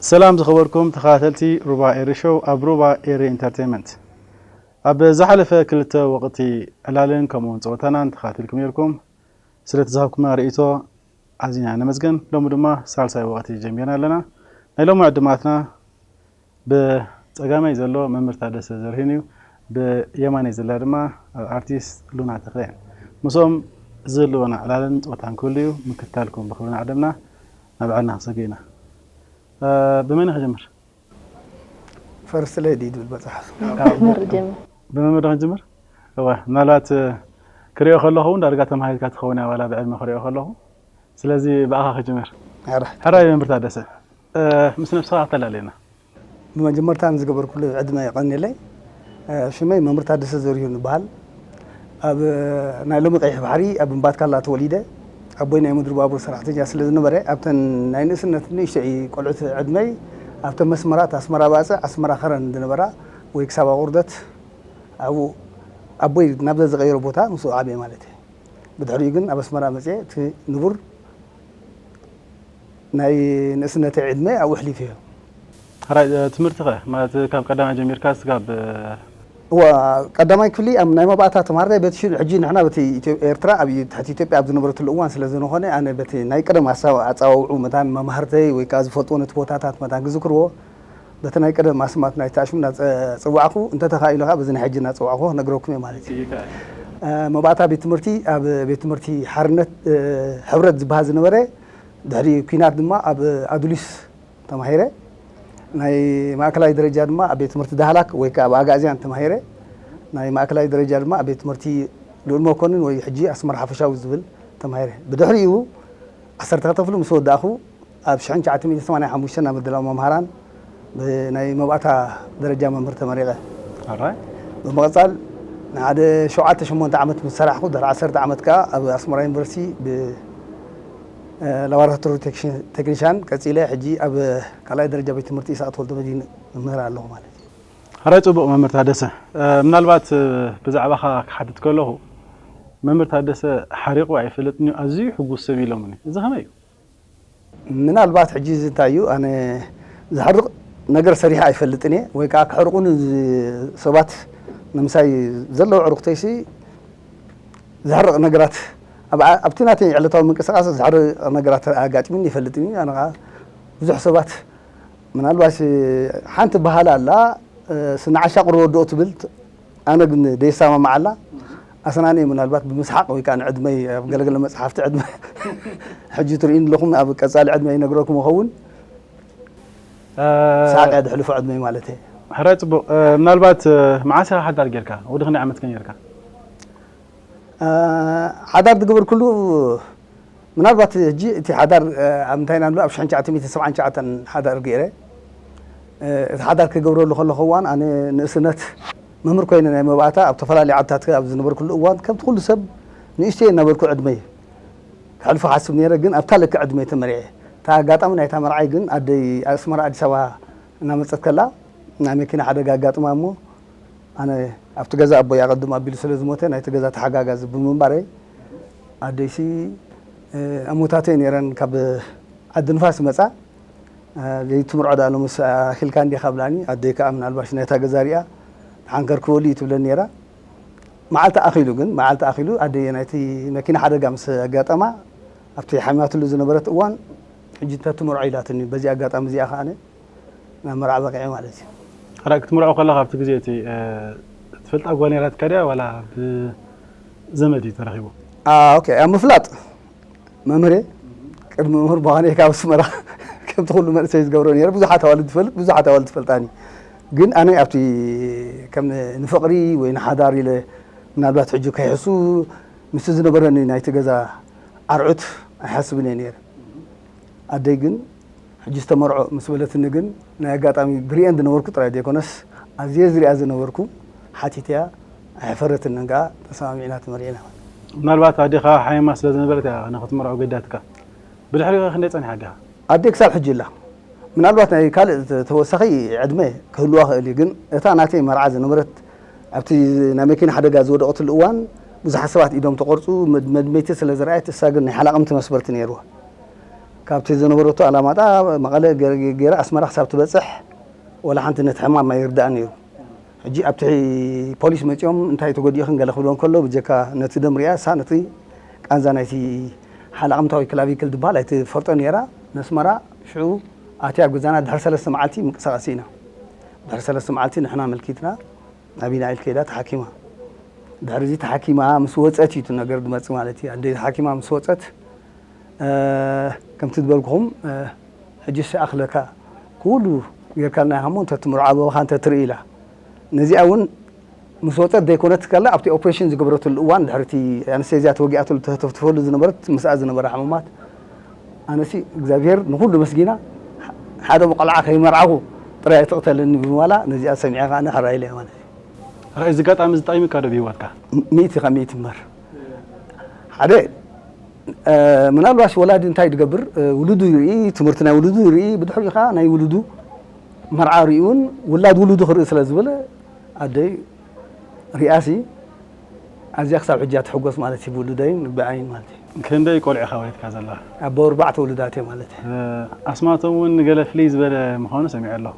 ሰላም ዝኸበርኩም ተኸታተልቲ ሩባ ኤሪ ሾው ኣብ ሩባ ኤሪ ኢንተርቴይንመንት። ኣብ ዝሓለፈ ክልተ ወቕቲ ዕላልን ከምኡውን ጸወታናን ተኸታቲልኩም ነርኩም። ስለ እትዝሃብኩምና ርእይቶ ኣዚና ነመስግን። ሎሚ ድማ ሳልሳይ ወቕቲ ጀሚርና ኣለና። ናይ ሎሚ ዕድማትና ብጸጋማይ ዘሎ መምህር ታደሰ ዘርሂን እዩ። ብየማነይ ዘላ ድማ ኣርቲስት ሉና ተኽለ እየን። ምስኦም ዝህልወና ዕላልን ጸወታን ክህሉ እዩ። ምክትታልኩም ብኽብሪ እናዓደምና ናብ ዕላልና ክሰግር ኢና። እ፣ ብመን ክጅምር? ፈርስት ሌዲ ዝብል መፅሓፍ ብመምህር ዶ ክንጅምር? እወ፣ ምናልባት እ፣ ክሪኦ ከለኹ እውን ዳርጋ ተማሂርካ ትኸውን እያ፣ ዋላ ብዕድመ ክሪኦ ከለኹ። ስለዚ ብኣኻ ክጅምር። ሕራይ። ሕራይ መምህር ታደሰ፣ እ፣ ምስ ነብስኻ ክተላለየና። ብመጀመርታ ንዝገበርኩሉ ዕድመ የቐንየለይ። እ፣ ሽመይ መምህር ታደሰ ዘርሂን ይበሃል። ኣብ ናይ ሎሚ ቀይሕ ባሕሪ ኣብ እምባትካላ ተወሊደ። ኣቦይ ናይ ምድሪ ባቡር ሰራሕተኛ ስለ ዝነበረ ኣብተን ናይ ንእስነት ንእሽተይ ቆልዑት ዕድመይ ኣብተን መስመራት ኣስመራ ባፅዕ ኣስመራ ከረን ዝነበራ ወይ ክሳብ ኣቑርደት ኣብኡ ኣቦይ ናብዛ ዝቐየሮ ቦታ ምስኡ ዓብየ ማለት እዩ። ብድሕሪኡ ግን ኣብ ኣስመራ መፅየ እቲ ንቡር ናይ ንእስነተይ ዕድመ ኣብኡ ኣሕሊፈዮ። ሕራይ፣ እ፣ ትምህርቲ ኸ? ማለት ካብ ቀዳማይ ጀሚርካ ስጋብ፣ እ፣ እዋ ቀዳማይ ክፍሊ ኣብ ናይ መባእታ ተማሃርታይ በቲ ሽዑ ሕጂ ንሕና በቲ ኢትዮ- ኤርትራ ኣብ ትሕቲ ኢትዮጵያ ኣብ ዝነበረትሉ እዋን ስለ ዝንኾነ ኣነ በቲ ናይ ቀደም ኣሳ- ኣፀዋውዑ መታን መማህርተይ ወይ ከዓ ዝፈልጥዎ ነቲ ቦታታት መታን ክዝክርዎ በቲ ናይ ቀደም ኣስማት ናይ ተኣሽሙ እናፀዋዕኹ እንተተኻኢሉ ከዓ በዚ ናይ ሕጂ እናፀዋዕኹ ክነግረኩም እየ ማለት እዩ። እ፣ መባእታ ቤት ትምህርቲ ኣብ ቤት ትምህርቲ ሓርነት እ፣ ሕብረት ዝበሃል ዝነበረ ድሕሪ ኲናት ድማ ኣብ ኣዱሊስ ተማሂረ። ናይ ማእከላይ ደረጃ ድማ ኣብ ቤት ትምህርቲ ዳህላክ ወይ ከዓ ኣብ ኣጋእዝያን ተማሂረ። ናይ ማእከላይ ደረጃ ድማ ኣብ ቤት ትምህርቲ ልኡል መኮንን ወይ ሕጂ ኣስመራ ሓፈሻዊ ዝብል ተማሂረ። ብድሕሪኡ ዓሰርተ ክልተ ክፍሊ ምስ ወዳእኹ ኣብ ሽሕን ትሽዓተ ሚእትን ሰማንያን ሓሙሽተን ናብ ምድላው መምሃራን ብናይ መባእታ ደረጃ መምህር ተመሪቐ። ሕራይ። ብምቕፃል ንሓደ ሸውዓተ ሸሞንተ ዓመት ምስ ሰራሕኩ ድሕሪ ዓሰርተ ዓመት ከዓ ኣብ ኣስመራ ዩኒቨርሲቲ ብ ላቦራቶሪ ቴክኒሻን ቀፂለ ሕጂ ኣብ ካልኣይ ደረጃ ቤት ትምህርቲ ኢሳቅ ተወልደ መድህን መምህር ኣለኹ ማለት እዩ። ሕራይ፣ ፅቡቕ መምህር ታደሰ። እ፣ ምናልባት እ፣ ብዛዕባኻ ክሓትት ከለኹ መምህር ታደሰ ሓሪቑ ኣይፈልጥን እዩ፣ ኣዝዩ ሕጉስ ሰብ ኢሎምኒ። እዚ ከመይ እዩ? ምናልባት ሕጂ እዚ እንታይ እዩ ኣነ ዝሕርቕ ነገር ሰሪሐ ኣይፈልጥን እየ ወይ ከዓ ክሕርቑኒ ዝ- ሰባት ንምሳይ ዘለዉ ዕሩኽተይሲ ዝሕርቕ ነገራት ኣብ- ኣብቲ ናተይ ዕለታዊ ምንቅስቃስ ዝሕርቕ ነገራት ኣጋጢሙኒ ይፈልጥን እዩ። ኣነ ከዓ ብዙሕ ሰባት ምናልባት ሓንቲ ባህል ኣላ እ፣ ስነ ዓሻ ቁሪ ወድኦ ትብል ኣነ ግን ደይሰማማዓላ ኣሰናንየ ምናልባት ብምስሓቕ ወይ ከዓ ንዕድመይ ኣብ ገለገለ መፅሓፍቲ ዕድመ ሕጂ ትርእዩ ኣለኹም ኣብ ቀፃሊ ዕድመ ይነግረኩም ይኸውን ሳቅ እያ ድሕልፎ ዕድመይ ማለት እየ ሕራይ ፅቡቅ ምናልባት መዓስ ኢኻ ሓዳር ጌርካ ወዲ ክንደይ ዓመት ከ ጌርካ ሓዳር ዝገበርኩሉ ምናልባት ሕጂ እቲ ሓዳር ኣብ ምንታይ ኢና ንብሎ ኣብ ሽሕን ትሽዓተ ሚእትን ሰብዓን ትሽዓተን ሓዳር ገይረ እቲ ሓዳር ክገብረሉ ከለኹ እዋን ኣነ ንእስነት መምህር ኮይነ ናይ መባእታ ኣብ ዝተፈላለዩ ዓድታት ኣብ ዝነበርኩሉ እዋን ከምቲ ኩሉ ሰብ ንእሽተይ እናበልኩ ዕድመይ ክሕልፎ ሓስብ ነይረ ግን ኣብታ ልክዕ ዕድመይ ተመሪዐ እታ ኣጋጣሚ ናይታ መርዓይ ግን ኣደይ ኣስመራ ኣዲስ ኣበባ እናመፀት ከላ ናይ መኪና ሓደጋ ኣጋጥማ እሞ ኣነ ኣብቲ ገዛ ኣቦይ ኣቐድም ኣቢሉ ስለ ዝሞተ ናይቲ ገዛ ተሓጋጋዚ ብምንባረይ ኣደይሲ ኣሞታተይ ነይረን ካብ ዓዲ ንፋስ መፃ ዘይትምርዖ ዳ ሎምስ ኣኺልካ እንዲኻ ብላኒ ኣደይ ከዓ ምናልባሽ ናይታ ገዛ ሪኣ ሓንከር ክበሉ እዩ ትብለን ነይራ መዓልቲ ኣኺሉ ግን መዓልቲ ኣኺሉ ኣደየ ናይቲ መኪና ሓደጋ ምስ ኣጋጠማ ኣብቲ ሓሚማትሉ ዝነበረት እዋን ሕጂ እንተትምርዖ ኢላትኒ በዚ ኣጋጣሚ እዚኣ ከዓ ናብ መርዓ በቂዐ ማለት እዩ። ሕራይ ክትምርዖ ከለኻ ኣብቲ ግዜ እቲ ትፈልጣ ጓል ነይራትካ ድያ ዋላ ብዘመድ እዩ ተረኺቡ? ኣብ ምፍላጥ መምህር እየ ቅድሚ መምህር ምዃነይ ካብ ኣስመራ ከምቲ ኩሉ መንእሰይ ዝገብሮ ነይረ ብዙሓት ኣዋልድ ትፈልጥ ብዙሓት ኣዋልድ ትፈልጣኒ ግን ኣነ ኣብቲ ከም ንፍቕሪ ወይ ንሓዳር ኢለ ምናልባት ሕጂ ከይሕሱ ምስቲ ዝነበረኒ ናይቲ ገዛ ኣርዑት ኣይሓስብን እየ ነይረ ኣደይ ግን ሕጂ ዝተመርዖ ምስ በለትኒ ግን ናይ ኣጋጣሚ ብሪኤን ዝነበርኩ ጥራይ ዘይኮነስ ኣዝየ ዝሪኣ ዝነበርኩ ሓቲተያ ኣይሕፈረትንን ከዓ ተሰማሚዕና ተመሪዕና። ምናልባት ኣዴኻ ሓሚማ ስለ ዝነበረት እያ ንኽትምርዖ ገዲዳትካ። ብድሕሪኡ ኸ ክንደይ ጸኒሓ ኣዴኻ? ኣደይ ክሳብ ሕጂ ኣላ። ምናልባት ናይ ካልእ ተወሳኺ ዕድመ ክህልዋ ይኽእል እዩ ግን እታ ናተይ መርዓ ዝነበረት ኣብቲ ናይ መኪና ሓደጋ ዝወደቐትሉ እዋን ብዙሓት ሰባት ኢዶም ተቖርጹ መድመይቲ ስለ ዝረኣየት እሳ ግን ናይ ሓላቕምቲ መስበርቲ ነይርዋ። ካብቲ ዝነበረቶ ኣላማጣ መቐለ ገ- ገ- ገይራ ኣስመራ ክሳብ ትበፅሕ ወላ ሓንቲ ነቲ ሕማም ኣይርዳእን ነይሩ። ሕጂ ኣብቲ ፖሊስ መፂኦም እንታይ ተጎዲእኽን ገለ ክብሎ እንከሎ ብጀካ ነቲ ደም ሪኣ እሳ ነቲ ቃንዛ ናይቲ ሓላቕምታዊ ክላቪክል ዝበሃል ኣይትፈልጦ ነይራ። ነስመራ ሽዑ ኣትያ ኣብ ገዛና ድሕሪ ሰለስተ መዓልቲ ምንቅስቃስ ኢና። ድሕሪ ሰለስተ መዓልቲ ንሕና ኣመልኪትና ናቢና ኢል ከይዳ ተሓኪማ። ድሕሪ እዚ ተሓኪማ ምስ ወፀት እዩ እቲ ነገር ዝመፅእ ማለት እዩ። ኣደ ተሓኪማ ምስ ወፀት ከምቲ ዝበልኩኹም ሕጂ ሰኣኽለካ ኩሉ ጌርካልና ኢኻ እሞ እንተትምርዖ ኣበባኻ እንተትርኢ ኢላ። ነዚኣ እውን ምስ ወፀት ዘይኮነት ከላ ኣብቲ ኦፕሬሽን ዝገብረትሉ እዋን ድሕርቲ ኣነስቴዝያ ተወጊኣትሉ ተተፍትፈሉ ዝነበረት ምስኣ ዝነበራ ሕሙማት ኣነሲ እግዚኣብሔር ንኹሉ መስጊና ሓደ ቆልዓ ከይመርዓኹ ጥራይ ትቕተለኒ ብምባላ ነዚኣ ሰሚዐ ከዓ ሕራይ ኢለ ማለት እዩ። ራይ እዚ ኣጋጣሚ ዝጠይምካ ዶ ብሂወትካ? ሚእቲ ካብ ሚእቲ እምበር ሓደ ምናልባሽ ወላዲ እንታይ ድገብር ውሉዱ ይርኢ ትምህርቲ ናይ ውሉዱ ይርኢ ብድሕሪኡ ከዓ ናይ ውሉዱ መርዓ ሪኡ እውን ውላድ ውሉዱ ክርኢ ስለ ዝበለ ኣደይ ሪኣሲ ኣዝያ ክሳብ ሕጂ ትሕጎስ ማለት እዩ ብውሉደይን ብኣይን ማለት እዩ። ክንደይ ቆልዑ ኢኻ ወሊድካ ዘለኻ? ኣቦ ኣርባዕተ ውሉዳት እየ ማለት እዩ። ኣስማቶም እውን ገለ ፍልይ ዝበለ ምዃኑ ሰሚዐ ኣለኹ።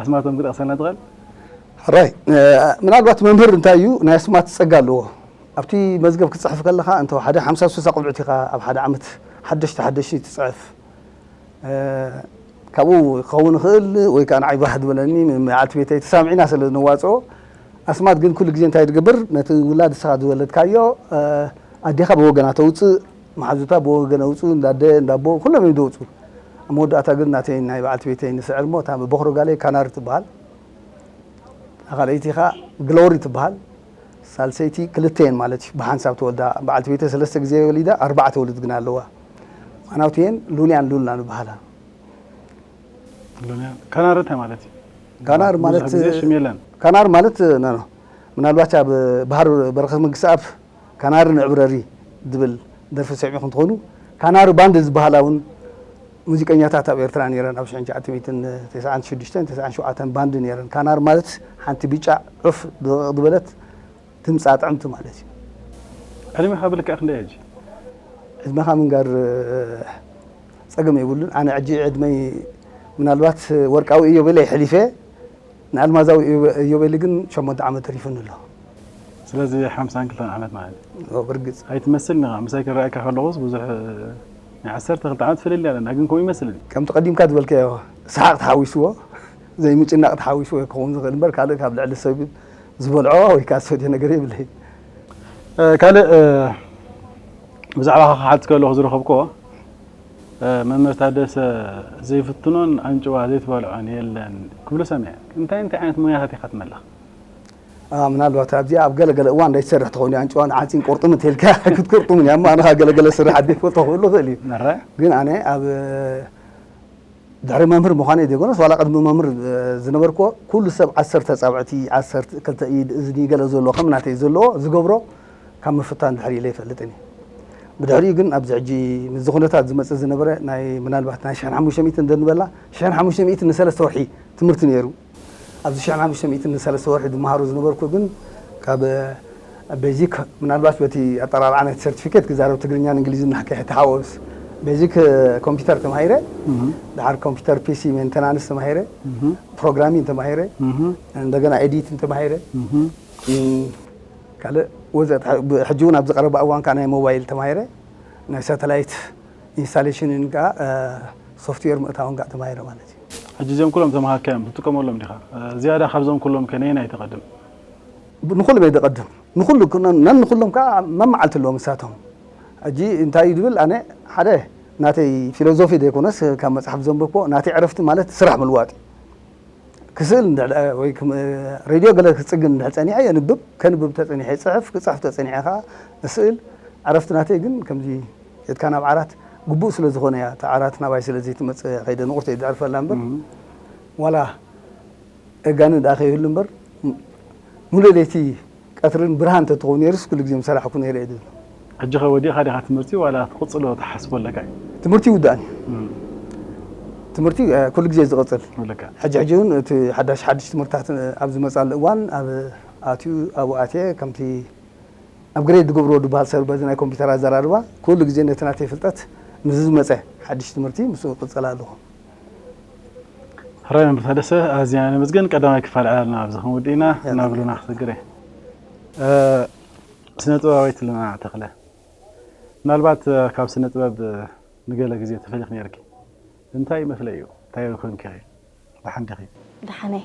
ኣስማቶም ክጠቕሰልና ትኽእል? ሕራይ ምናልባት መምህር እንታይ እዩ ናይ ኣስማት ጸጋ ኣለዎ። ኣብቲ መዝገብ ክትጽሕፍ ከለኻ እንተ ሓደ ሓምሳ ስሳ ቆልዑት ኢኻ ኣብ ሓደ ዓመት ሓደሽቲ ሓደሽቲ ትጽሕፍ። ካብኡ ክኸውን ይኽእል ወይ ከዓ ንዓይ ባህ ዝበለኒ መዓልቲ ቤተይ ተሳሚዕና ስለ ነዋፅኦ ኣስማት ግን ኩሉ ግዜ እንታይ ትገብር ነቲ ውላድ ንስኻ ዝወለድካዮ ኣዴኻ ብወገና ተውፅእ መሓዙታ ብወገን ኣውፅኡ እንዳደ እንዳቦ ኩሎም እዮም ዝወፁ ኣብ መወዳእታ ግን ናተይ ናይ በዓልቲ ቤተይ ንስዕር ሞ እታ በኽሮ ጋለይ ካናር ትበሃል ካልኣይቲ ከዓ ግሎሪ ትበሃል ሳልሰይቲ ክልተ እየን ማለት እዩ ብሓንሳብ ተወልዳ በዓልቲ ቤተይ ሰለስተ ግዜ ወሊዳ ኣርባዕተ ውሉድ ግን ኣለዋ ማናውቲ እየን ሉልያን ሉልና ንበሃላ ካናር እንታይ ማለት እዩ? ካናር ማለት ሽም የለን። ካናር ማለት ኖ ኖ ምናልባት ኣብ ባህር በረኸት መንግስቲ ኣብ ካናር ንዕብረሪ ዝብል ደርፊ ሰሚዕኹም ትኾኑ ካናር ባንድ ዝበሃላ እውን ሙዚቀኛታት ኣብ ኤርትራ ነይረን ኣብ ሽሕን ትሽዓተ ሚእትን ተስዓን ሽዱሽተን ተስዓን ሸውዓተን ባንድ ነይረን ካናር ማለት ሓንቲ ብጫ ዑፍ ዝበለት ድምፃ ጥዕምቲ ማለት እዩ። ዕድሜኻ ብልክዕ ክንደይ ሕጂ? ዕድመኻ ምንጋር ፀገም የብሉን። ኣነ ሕጂ ዕድመይ ምናልባት ወርቃዊ እዮቤለይ ሕሊፈ ንኣልማዛዊ እዮቤሊ ግን ሸሞንተ ዓመት ተሪፉኒ ኣሎ። ስለዚ ሓምሳን ክልተን ዓመት ማለት እዩ። ብርግፅ። ኣይትመስልን ኢኻ። ምሳይ ክረኣየካ ከለኹስ ብዙሕ ናይ ዓሰርተ ክልተ ዓመት ፍልልይ ኣለና ግን ከምኡ ይመስለኒ። ከምቲ ቀዲምካ ዝበልካዮ ሰሓቕ ተሓዊስዎ ዘይምጭናቕ ተሓዊስዎ ክኸውን ዝኽእል እምበር ካልእ ካብ ልዕሊ ሰብ ዝበልዖ ወይ ከዓ ዝፈትዮ ነገር የብለይ። ካልእ ብዛዕባኻ ክሓትት ከለኹ ዝረኸብክዎ መምህር ታደሰ ዘይፍትኖን ኣንጭዋ ዘይትበልዖን የለን ክብሉ ሰሚዐ። እንታይ እንታይ ዓይነት ሞያታት ኢኻ ትመልኽ? ምናልባት ኣብዚኣ ኣብ ገለገለ እዋን እንዳይትሰርሕ ትኸውን እያ። ኣንጭዋን ዓፂን ቁርጥም እንተልካ ክትቁርጥምን እያ። እሞ ኣነ ከዓ ገለገለ ስራሕ ኣደ ይፈልጦ ክህሉ ይኽእል እዩ። ግን ኣነ ኣብ ድሕሪ መምህር ምዃነይ ዘይኮነስ ዋላ ቅድሚ መምህር ዝነበርኩዎ ኩሉ ሰብ ዓሰርተ ፃብዕቲ ዓሰርተ ክልተ ኢድ እዝኒ ገለ ዘለዎ ከም ናተይ ዘለዎ ዝገብሮ ካብ ምፍታን ድሕሪ ኢለ ይፈልጥን እየ። ብድሕሪኡ ግን ኣብዚ ሕጂ ምስዚ ኩነታት ዝመፅእ ዝነበረ ናይ ምናልባት ናይ ሽሕን ሓሙሽተ ሚእትን እንደ ንበላ ሽሕን ሓሙሽተ ሚእትን ንሰለስተ ወርሒ ትምህርቲ ነይሩ። ኣብዚ ሽሕን ሓሙሽተ ሚእትን ንሰለስተ ወርሒ ዝመሃሩ ዝነበርኩ ግን ካብ ቤዚክ ምናልባት በቲ ኣጠራርዓ ናይቲ ሰርቲፊኬት ክዛረብ ትግርኛን እንግሊዝን ናሕኪ ተሓወስ ቤዚክ ኮምፒውተር ተማሂረ ድሓር ኮምፒውተር ፒሲ ሜንተናንስ ተማሂረ ፕሮግራሚን ተማሂረ እንደገና ኤዲትን ተማሂረ ካልእ ወዘተ ሕጂ እውን ኣብዚ ቀረባ እዋን ከዓ ናይ ሞባይል ተማሂረ ናይ ሳተላይት ኢንስታሌሽንን ከዓ ሶፍትዌር ምእታውን ከዓ ተማሂረ ማለት እዩ። ሕጂ እዚኦም ኩሎም ተምሃርካዮም ትጥቀመሎም ዲኻ? ዝያዳ ካብዞም ኩሎም ከ ነየናይ ትቐድም? ንኹሎም እየ ዝቐድም። ንኹሉ ነንኹሎም ከዓ መመዓልቲ ኣለዎም ንሳቶም። ሕጂ እንታይ እዩ ዝብል ኣነ ሓደ ናተይ ፊሎዞፊ ዘይኮነስ ካብ መፅሓፍ ዘንበብኮ ናተይ ዕረፍቲ ማለት ስራሕ ምልዋጥ እዩ። ክስእል ሬድዮ ገለ ክፅግን እንድሕር ፀኒሐ የንብብ፣ ከንብብ ተፀኒሐ ይፅሕፍ፣ ክፅሕፍ ተፀኒሐ ከዓ እስእል። ዕረፍቲ ናተይ ግን ከምዚ የትካ ናብ ዓራት ግቡእ ስለ ዝኾነ እያ እታ ዓራት ናባይ ስለ ዘይትመፅእ ከይደ ንቑርተይ ዝዕርፈላ እምበር ዋላ እጋኒ ደኣ ከይህሉ እምበር ሙሉእ ለይቲ ቀትርን ብርሃን እንተትኸውን ነይሩስ ኩሉ ግዜ ምሰራሕኩ ነይረ እየ ዝብል። ሕጂ ከ ወዲእካ ዲኻ ትምህርቲ ዋላ ክትቕጽሎ ትሓስቦ ኣለካ እዩ? ትምህርቲ ይውዳእን እዩ። ትምህርቲ ኩሉ ግዜ ዝቕጽል። ኣለካ። ሕጂ ሕጂ እውን እቲ ሓዳሽ ሓድሽ ትምህርትታት ኣብ ዝመጻሉ እዋን ኣብ ኣትዩ ኣብኡ ኣትየ ከምቲ ኣብ ግሬድ ዝገብርዎ ዝበሃል ሰብ በዚ ናይ ኮምፒውተር ኣዘራርባ ኩሉ ግዜ ነቲ ናተይ ፍልጠት ንዝመፀ ሓድሽ ትምህርቲ ምስኡ ክቕፅል ኣለኹ። ሕራይ መምህር ታደሰ ኣዝና ነመስግን። ቀዳማይ ክፋል ዕላልና ኣብዚ ክንውድእ ኢና። ናብ ሉና ክሰግር እየ። ስነ ጥበባዊት ሉና ተኽለ፣ ምናልባት ካብ ስነ ጥበብ ንገለ ግዜ ተፈሊኺ ነይርኪ። እንታይ መፍለይኡ እንታይ ኮንኪ ኢኺ? ደሓን ዲኺ? ደሓነይ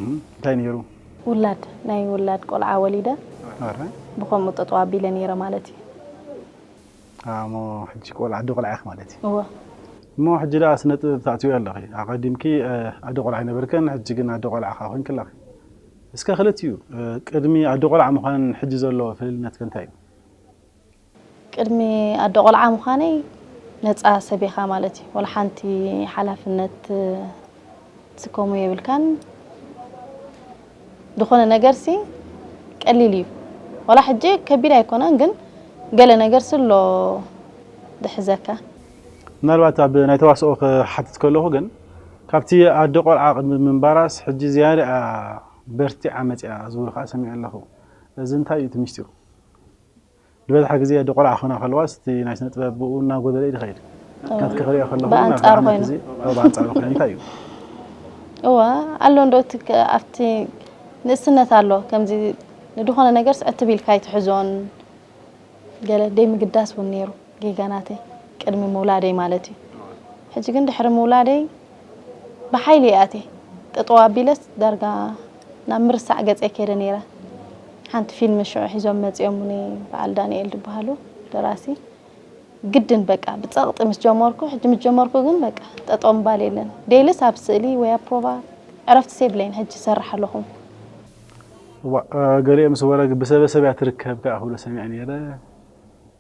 እንታይ ነይሩ? ውላድ ናይ ውላድ ቆልዓ ወሊደ ኣረ ብኸምኡ ጠጠው ኣቢለ ነይረ ማለት እዩ። ኣሞ ሕጂ ቆልዓ ኣደ ቆልዓ ኢኺ ማለት እዩ። እወ እሞ ሕጂ ደኣ ስነ ጥበብ ታእትዮ ኣለኺ። ኣቐዲምኪ ኣደ ቆልዓ ኣይነበርክን፣ ሕጂ ግን ኣደ ቆልዓ ኸዓ ኮይንኪ ኣለኺ። እስከ ክልቲኡ ቅድሚ ኣደ ቆልዓ ምዃን ሕጂ ዘሎ ፍልልነት ከ እንታይ እዩ? ቅድሚ ኣደ ቆልዓ ምዃነይ ነፃ ሰብ ኢኻ ማለት እዩ። ወላ ሓንቲ ሓላፍነት ትስከሞ የብልካን። ዝኾነ ነገርሲ ቀሊል እዩ። ወላ ሕጂ ከቢድ ኣይኮነን፣ ግን ገለ ነገርሲ ኣሎ ድሕዘካ። ምናልባት ኣብ ናይ ተዋስኦ ክሓትት ከለኹ ግን ካብቲ ኣደ ቆልዓ ቅድሚ ምንባራስ ሕጂ ዝያዳ በርቲዓ መፂኣ ዝብል ከዓ ሰሚዐ ኣለኹ። እዚ እንታይ እዩ እቲ ሚስጢሩ? ዝበዝሓ ግዜ ኣደ ቆልዓ ክኾና ከለዋስ እቲ ናይ ስነ ጥበብ ብኡ እናጎደለ እዩ ዝኸይድ። ናትኪ ክሪኦ ከለኹ ብኣንጻሩ ናብቲ ዓይነት ኮይኑ። እዚ ኣብ ኣንጻሩ ኮይኑ እንታይ እዩ? እወ ኣሎ እንዶ እቲ ከ- ኣብቲ ንእስነት ኣሎ ከምዚ ንድኾነ ነገር ስዕት ቢልካ ኣይትሕዞን ገለ ደይ ምግዳስ እውን ነይሩ ጌጋ ናተይ ቅድሚ ምውላደይ ማለት እዩ። ሕጂ ግን ድሕሪ ምውላደይ ብሓይሊ እየ ኣትየ ጠጠው ኣቢለስ ዳርጋ ናብ ምርሳዕ ገፀይ ከይደ ነይረ። ሓንቲ ፊልም ሽዑ ሒዞም መፂኦምኒ በዓል ዳንኤል ዝበሃሉ ደራሲ ግድን በቃ ብፀቕጢ ምስ ጀመርኩ ሕጂ ምስ ጀመርኩ ግን በቃ ጠጠው ምባል የለን። ዴልስ ኣብ ስእሊ ወይ ኣብ ፕሮቫ ዕረፍቲ የብለይን ሕጂ ይሰርሕ ኣለኹ። እዋ፣ እ፣ ገሊኦም ምስ ወረ ብሰበሰብ እያ ትርከብ ከዓ ክብሉ ሰሚዐ ነይረ።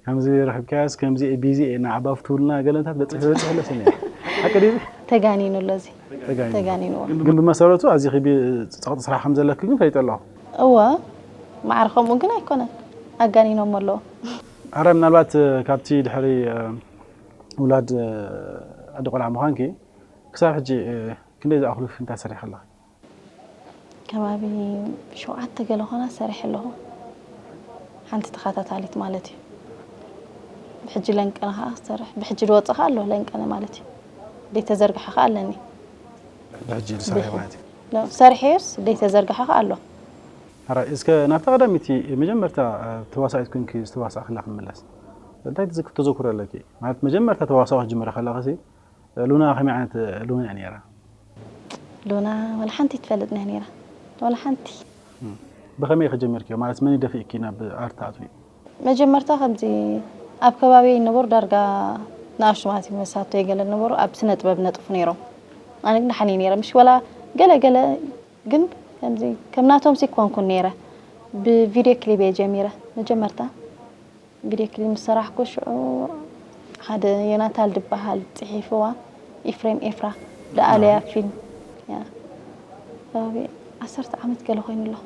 ከምዚ ረኺብካያስ ከምዚ እየ ቢዚ እየ ንዓባ ፍትውልና ገለታት በፅሒ በፅሒ ኣሎ ሰሚዐ። ሓቂ ድዩ? ተጋኒኑ ኣሎ እዚ ተጋኒኑ። ተጋኒንዎ። ግን ብመሰረቱ ኣዚኺ ቢ- ፀቕጢ ስራሕ ከም ዘለኪ ግን ፈሊጠ ኣለኹ። እወ ማዕረ ከምኡ ግን ኣይኮነን ኣጋኒኖም ኣለዉ። ኣረ ምናልባት እ፣ ካብቲ ድሕሪ እ፣ ውላድ እ፣ ኣደ ቆልዓ ምዃንኪ ክሳብ ሕጂ እ፣ ክንደይ ዝኣኽሉ ፊልምታት ሰሪሐ ኣለኺ? ከባቢ ሸውዓተ ገለ ኾና ሰሪሐ ኣለኹ። ሓንቲ ተኸታታሊት ማለት እዩ። ብሕጂ ለንቀነ ከዓ ክሰርሕ ብሕጂ ዝወፅእ ከዓ ኣሎ ለንቀነ ማለት እዩ። ዘይተዘርግሐ ከዓ ኣለኒ። ብሕጂ ዝሰርሐ ማለት እዩ። ኖ፣ ሰሪሐዮስ ዘይተዘርግሐ ከዓ ኣሎ። ሕራይ እስከ ናብታ ቀዳሚቲ መጀመርታ እ፣ ተዋሳኢት ኮንኪ ዝተዋሳእክላ ክንምለስ። እንታይ ትዝክ- ተዘክሮ ኣለኪ? ማለት መጀመርታ ተዋሳኦ ክጅምረ ከለኺ ሲ ሉና ከመይ ዓይነት ሉና እያ ነይራ? ሉና ወላ ሓንቲ ትፈልጥና ነይራ ወላ ሓንቲ። ብኸመይ ከጀመርክዮ? ማለት መን ደፊእኪ ናብ ኣርት ትኣትዊ? መጀመርታ ከምዚ ኣብ ከባቢ ነበሩ ዳርጋ ንኣሽቱ ማለት እዩ መሳቶ ገለ ነበሩ ኣብ ስነ ጥበብ ነጥፉ ነይሮም። ኣነ ግን ደሓን እየ ነይረ ምሽ ወላ ገለ ገለ ግን ከምዚ ከም ናቶም ሲ ኮንኩን ነይረ። ብቪድዮ ክሊፕ እየ ጀሚረ መጀመርታ። ቪድዮ ክሊፕ ምስ ሰራሕኩ ሽዑ ሓደ ዮናታን ዝበሃል ፅሒፍዋ ኢፍሬም ኤፍራ ደኣለያ ፊልም እያ። ከባቢ ዓሰርተ ዓመት ገለ ኮይኑ ኣሎ።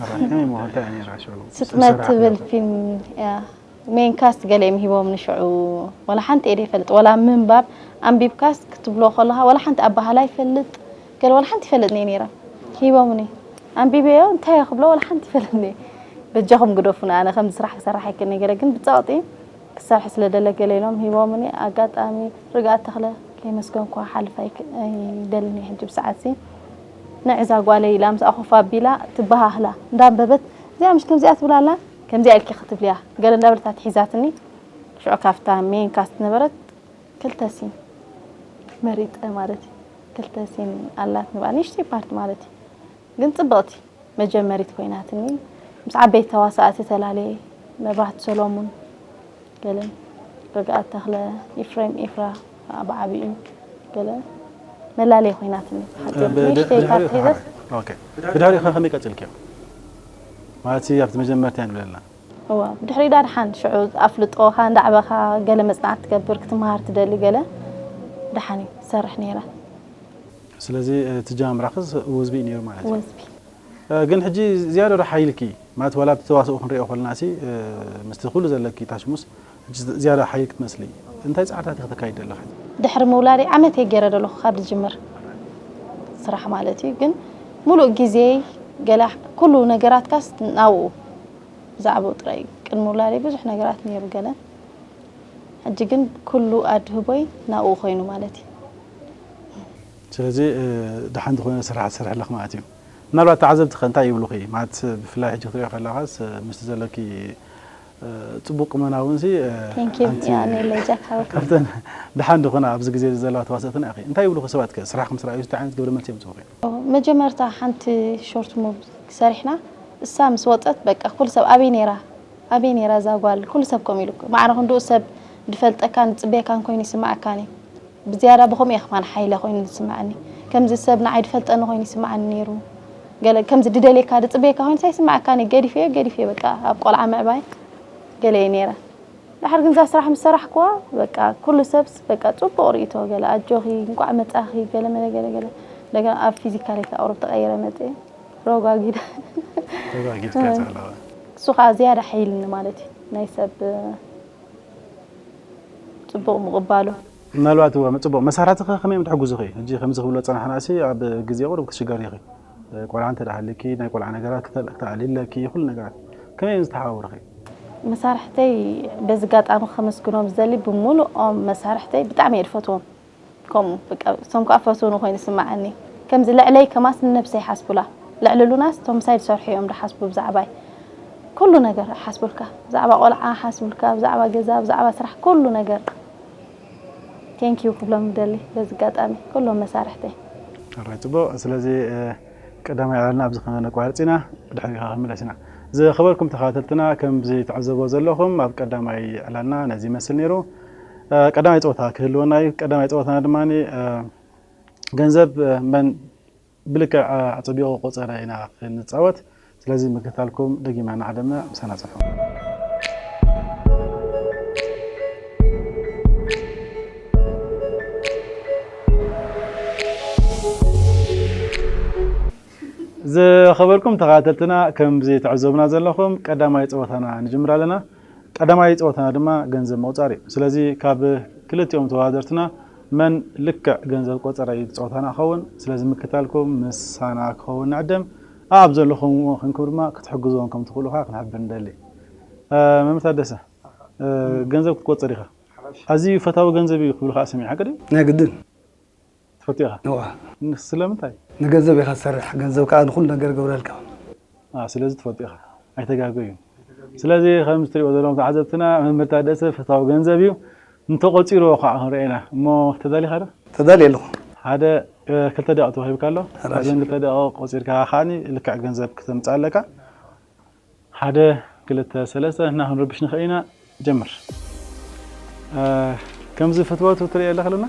ኣራይ ከመይ ምዃን እንታይ እያ ነይራ ሽዑ? ስጥመት ዝሰራሕ ትብል ነበር። ፊልም እያ። ሜን ካስት ገለ እዮም ሂቦም ንሽዑ ወላ ሓንቲ እየ ዘይፈልጥ ወላ ምንባብ ኣንቢብካስ ክትብሎ ከለኻ ወላ ሓንቲ ኣባህላ ይፈልጥ ገለ ወላ ሓንቲ ይፈልጥ ነይ ነይራ ሂቦምኒ ኣንቢበዮ እንታይ እየ ክብሎ ወላ ሓንቲ ይፈልጥ ነይ በጃኹም ግደፉ ንኣነ ከምዚ ስራሕ ክሰርሕ ኣይክእልኒ ገለ ግን ብፀቕጢ ክሰርሕ ስለ ደለ ገለ ኢሎም ሂቦምኒ ኣጋጣሚ ርግኣት ተኽለ ከይመስገንኳ ሓልፍ ኣይክ- ኣይደልን እየ ሕጂ ብሰዓት ሲ ንዕዛ ጓለይ ኢላ ምስኣ ኮፍ ኣቢላ ትበሃህላ እንዳንበበት እዚኣ ምሽ ከምዚኣ ትብላላ ከምዚኣ ኢልኪ ክትብልያ ገለ እንዳበለት ኣትሒዛትኒ ሽዑ ካብታ ሜን ካስት ነበረት ክልተ ሲን መሪፀ ማለት እዩ ክልተ ሲን ኣላት ንብኣ ንእሽተይ ፓርት ማለት እዩ ግን ፅብቕቲ መጀመሪት ኮይናትኒ ምስ ዓበይቲ ተዋሳእቲ ተላለየ መብራህቲ ሰሎሙን ገለ ርግኣት ተኽለ ኢፍሬም ኤፍራ ብዓብኡ ገለ መላለየ ኮይናትኒ ሓፂር ንእሽተይ ፓርት ሒዘት ኦኬ። ብድሕሪኡ ከ ከመይ ቀፂልክዮ? ማለት ኣብቲ መጀመርታ ንብለልና። እዋ ብድሕሪኡ ዳ ድሓን ሽዑ ኣፍልጦኻ እንዳዕበኻ ገለ መፅናዕቲ ትገብር ክትመሃር ትደሊ ገለ ድሓን እዩ ትሰርሕ ነይረ። ስለዚ እቲ ጃምራክስ ወዝቢ እዩ ነይሩ ማለት እዩ። ወዝቢ ግን ሕጂ ዝያዳ ዶ ሓይልኪ ማለት ዋላ ኣብቲ ተዋስኦ ክንሪኦ ከለና ሲ ምስቲ ኩሉ ዘለኪ ታሽሙስ ሕጂ ዝያዳ ሓይልኪ ትመስሊ። እንታይ ፃዕርታት ኢኺ ተካይዲ ኣለኺ? ድሕሪ ምውላደይ ዓመት እየ ገይረ ዘለኹ ካብ ዝጅምር ስራሕ ማለት እዩ። ግን ሙሉእ ግዜይ ገለ ኩሉ ነገራትካስ ናብኡ ብዛዕባኡ ጥራይ እዩ። ቅድሚ ምውላደይ ብዙሕ ነገራት ነይሩ ገለ ሕጂ ግን ኩሉ ኣድህቦይ ናብኡ ኮይኑ ማለት እዩ። ስለዚ ደሓን ዝኾነ ስራሕ ትሰርሒ ኣለኺ ማለት እዩ። ምናልባት ተዓዘብቲ ከ እንታይ ይብሉኺ? ማለት ብፍላይ ሕጂ ክትሪኦ ከለኻስ ምስቲ ዘለኪ ጽቡቕ ቁመና እውን ሲ Thank you። ኣንቲ- የቐንየለይ ጃክ ሓወይ። ካብተን ደሓን ዝኾና ኣብዚ ግዜ ዘለዋ ተዋሰእትና ኢኺ። እንታይ ይብሉኺ ሰባት ከ? ስራሕ ምስ ረኣዩ እንታይ ዓይነት ግብረ መልሲ የምጽኡኺ? መጀመርታ ሓንቲ ሾርት ሙቭ ሰሪሕና እሳ ምስ ወፀት በቃ ኩሉ ሰብ ኣበይ ነይራ ኣበይ ነይራ እዛ ጓል ኩሉ ሰብ ከምኡ ኢሉ ማዕረ ክንድኡ ሰብ ድፈልጠካን ዝፅበየካን ኮይኑ ይስማዓካን እዩ። ብዝያዳ ብኸምኡ እየ ከማን ሓይለ ኮይኑ ዝስምዓኒ። ከምዚ ሰብ ንዓይ ድፈልጠኒ ኮይኑ ይስምዓኒ ነይሩ። ገለ ከምዚ ድደልየካ ድፅበየካ ኮይኑ ሳይስምዓካኒ ገዲፈዮ ገዲፈዮ በቃ ኣብ ቆልዓ ምዕባይ ገለ እየ ነይረ። ድሓር ግን እዛ ስራሕ ምስ ሰራሕክዋ በቃ ኩሉ ሰብስ በቃ ፅቡቕ ርእይቶ ገለ ኣጆኺ እንቋዕ መፃኺ ገለ መለ ገለ ገለ እንደገና ኣብ ፊዚካል እየ ካብ ቁሩብ ተቐይረ መፅየ ረጓጊደ ተጋጊድካ ዘለዋ እሱ ከዓ ዝያዳ ሓይልኒ ማለት እዩ ናይ ሰብ ፅቡቕ ምቕባሉ ምናልባት እወ ጽቡቕ መሳርሕትኸ ከመይ እዮም ትሕግዙኺ? ሕጂ ከምዚ ክብሎ ዝጸናሕና ሲ ኣብ ግዜ ቁሩብ ክትሽገሪ ኢኺ። ቆልዓ እንተ ደኣ ሃልዩኪ ናይ ቆልዓ ነገራት ክተ- ክተኣልይለኪ ኩሉ ነገራት ከመይ እዮም ዝተሓባበሩኺ? መሳርሕተይ በዚ ኣጋጣሚ ከመስግኖም ዝደሊ ብምሉኦም መሳርሕተይ ብጣዕሚ እየ ዝፈትዎም። ከምኡ በቃ እሶም ከዓ ፈትውኒ ኮይኑ ይስምዓኒ። ከምዚ ልዕለይ ከማስ ንነብሰይ ይሓስቡላ። ልዕሊ ሉናስ እቶም ምሳይ ዝሰርሑ እዮም ዝሓስቡ ብዛዕባይ። ኩሉ ነገር ይሓስቡልካ። ብዛዕባ ቆልዓ ይሓስቡልካ፣ ብዛዕባ ገዛ፣ ብዛዕባ ስራሕ ኩሉ ነገር። Thank you ክብሎም ይደሊ በዚ ኣጋጣሚ ኩሎም መሳርሕተይ። ኣራይ ጽቡቕ ስለዚ ቀዳማይ ዕላልና ኣብዚ ከነቋርጽ ኢና ብድሕሪኻ ክንምለስ ኢና ዝኸበርኩም ተኸታተልትና ከምዚ ትዕዘቦ ዘለኹም ኣብ ቀዳማይ ዕላልና ነዚ ይመስል ነይሩ ቀዳማይ ፀወታ ክህልወና እዩ ቀዳማይ ፀወታና ድማ ገንዘብ መን ብልክዕ ኣጸቢቑ ቆጸረ ኢና ክንጻወት ስለዚ ምክታልኩም ደጊምና እናዓደምና ምሳና ጽንሑ። ዝኸበርኩም ተኸታተልትና ከምዚ ትዕዘቡና ዘለኹም ቀዳማይ ፀወታና ንጅምር ኣለና። ቀዳማይ ፀወታና ድማ ገንዘብ ምቑፃር እዩ። ስለዚ ካብ ክልቲኦም ተወዳደርትና መን ልክዕ ገንዘብ ቆፀረ እዩ እቲ ፀወታና ክኸውን። ስለዚ ምክታልኩም ምሳና ክኸውን ንዕድም። ኣብ ዘለኹምዎ ኮንኩም ድማ ክትሕግዝዎም ከም ትኽእሉ ከዓ ክንሕብር ንደሊ። መምህር ታደሰ ገንዘብ ክትቆፅር ኢኻ። ኣዝዩ ፈታዊ ገንዘብ እዩ ክብሉ ከዓ ሰሚዐ ሓቂ ድዩ? ናይ ግድን። ትፈቱ ኢኻ። እዋ። ስለምንታይ? ንገንዘብ ኢኻ ትሰርሕ፣ ገንዘብ ከዓ ንኹሉ ነገር ይገብረልካ። አ፣ ስለዚ ትፈቱ ኢኻ። ኣይተጋገዩን። ስለዚ ከምዚ ትሪእዎ ዘለኹም ተዓዘብትና መምህር ታደሰ ፈታዊ ገንዘብ እዩ። እንተቆፂርዎ ከዓ ክንሪኦ ኢና። እሞ ተዳሊኻ ዶ? ተዳልየ ኣለኹ። ሓደ እ፣ ክልተ ደቂቕ ተዋሂብካ ኣሎ። ኣራሽ። ኣብዘን ክልተ ደቂቕ ቆፂርካ ከዓኒ ልክዕ ገንዘብ ክተምፅእ ኣለካ። ሓደ ክልተ ሰለስተ ንሕና ክንረብሽ ንኽእል ኢና። ጀምር። እ፣ ከምዚ ፍትወቱ ትርኢ ኣለኻ ሉና?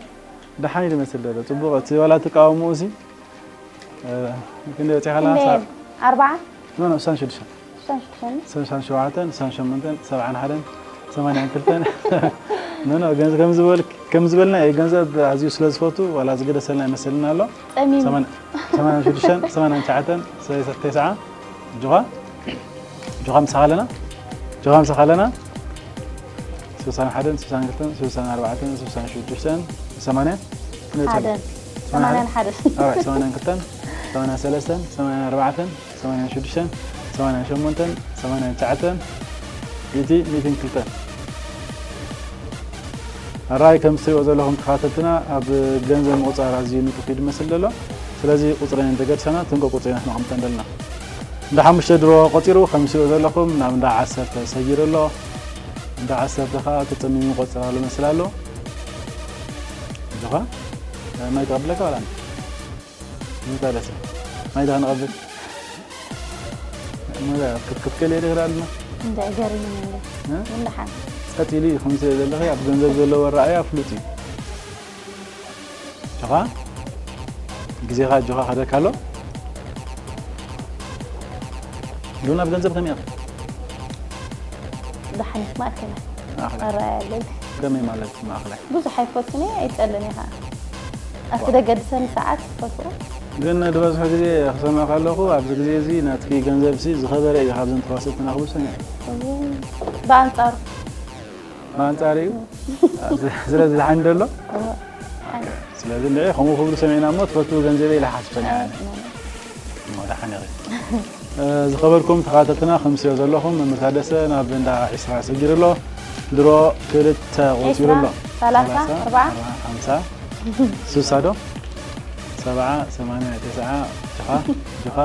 ደሓን እዩ ዝመስል ዘሎ። ጽቡቕ፣ እቲ ዋላ ትቃወምኡ ሲ፣ እ፣ ክንደይ በጺሓ ኣላ? ክንደይ? ኣርብዓ? ኖ፣ ኖ፣ ስሳን ሽዱሽተን። ስሳን ሽዱሽተን? ስሳን ሸውዓተን፣ ስሳን ሸሞንተን፣ ሰብዓን ሓደን፣ ሰማንያን ክልተን። ኖ፣ ኖ፣ ገንዘ-፣ ከም ዝበል-፣ ከም ዝበልና እዩ፣ ገንዘብ ኣዝዩ ስለ ዝፈቱ፣ ዋላ ዝገደሰልና ይመስለና ኣሎ። ጸሚሙ። ሰማን-፣ ሰማንያን ሽዱሽተን፣ ሰማንያን ትሽዓተን፣ ሰ-፣ ተስዓ፣ ጆኻ? ጆኻ ምሳኻ ኣለና? ጆኻ ምሳኻ ኣለና? ስሳን ሓደን፣ ስሳን ክልተን፣ ስሳን ኣርባዕተን፣ ስሳን ሽዱሽተን፣ ሰማንያን? ሓደን። ሰማንያን ሓደን። ኣራይ፣ ሰማንያን ክልተን፣ ሰማንያን ሰለስተን፣ ሰማንያን ኣርባዕተን፣ ሰማንያን ሽዱሽተን፣ ሰማንያን ሸሞንተን፣ ሰማንያን ትሽዓተን፣ ሚእቲ፣ ሚእትን ክልተን። ኣራይ ከም ትሪእዎ ዘለኹም ተኸታተልትና ኣብ ገንዘብ ምቑፃር ኣዝዩ ንጡፍ እዩ ዝመስል ዘሎ። ስለዚ ቁፅረን እንተገድሰና እተን ቁፅሪ ኢና ክነቐምጠን ዘለና። እንዳ ሓሙሽተ ድሮ ቆፂሩ ከም ትሪእዎ ዘለኹም ናብ እንዳ ዓሰርተ ሰጊሩ ኣሎ። እንዳ ዓሰርተ ከዓ ተፀሚሙ ይቆፅር ኣሎ መስል ኣሎ። እዚኻ ማይ ተቐብለካ ዋላ እንታይ ደሰ ማይ ዳን ቀብል ክትክትከል የለ ይላልና እንታይ ገርም እንደ እ? ምንሓን ጸጥ ኢሉ ይኹን ስለ ዘለኺ ኣብ ገንዘብ ዘለዎ ረኣያ ፍሉጥ እዩ። ጆኻ ግዜኻ ጆኻ ከደካ ኣሎ ሉና ኣብ ገንዘብ ከመይ ኢኻ? ደሓን ማእከላይ ማእኸላይ። ኣረኣያ ኣለይ ከመይ ማለት እዩ ማእኸላይ? ብዙሕ ኣይፈቱን እየ ኣይጸልን እየ ከዓ ኣብቲ ደገድሰኒ ሰዓት ይፈትዎ ግን ዝበዝሑ ግዜ ክሰምዕ ከለኹ ኣብዚ ግዜ እዚ ናትኪ ገንዘብ ሲ ዝኸበረ እዩ ካብዘን ተዋሰእትና ክብል ሰሚዐ ብኣንጻሩ ብኣንጻር እዩ ስለዚ ዝሓን ደሎ እወ፣ ሓን- ስለዚ እንድዒ ከምኡ ክብሉ ሰሚዕና እሞ ትፈትው ገንዘበ ኢለ ሓስብ ሰሚዐ እሞ ደሓን ኢኺ ዝኸበርኩም ተኸታተልትና ከም ስዮ ዘለኹም መምህር ታደሰ ናብ እንዳ ዒስራ ሰጊሩ ኣሎ ድሮ ክልተ ቆፂሩ ኣሎ። ዒስራ፣ ሰላሳ፣ ኣርብዓ። ሓምሳ፣ ስሳ ዶ? ሰብዓ፣ ሰማንያ፣ ተስዓ፣ ጆኻ፣ ጆኻ፣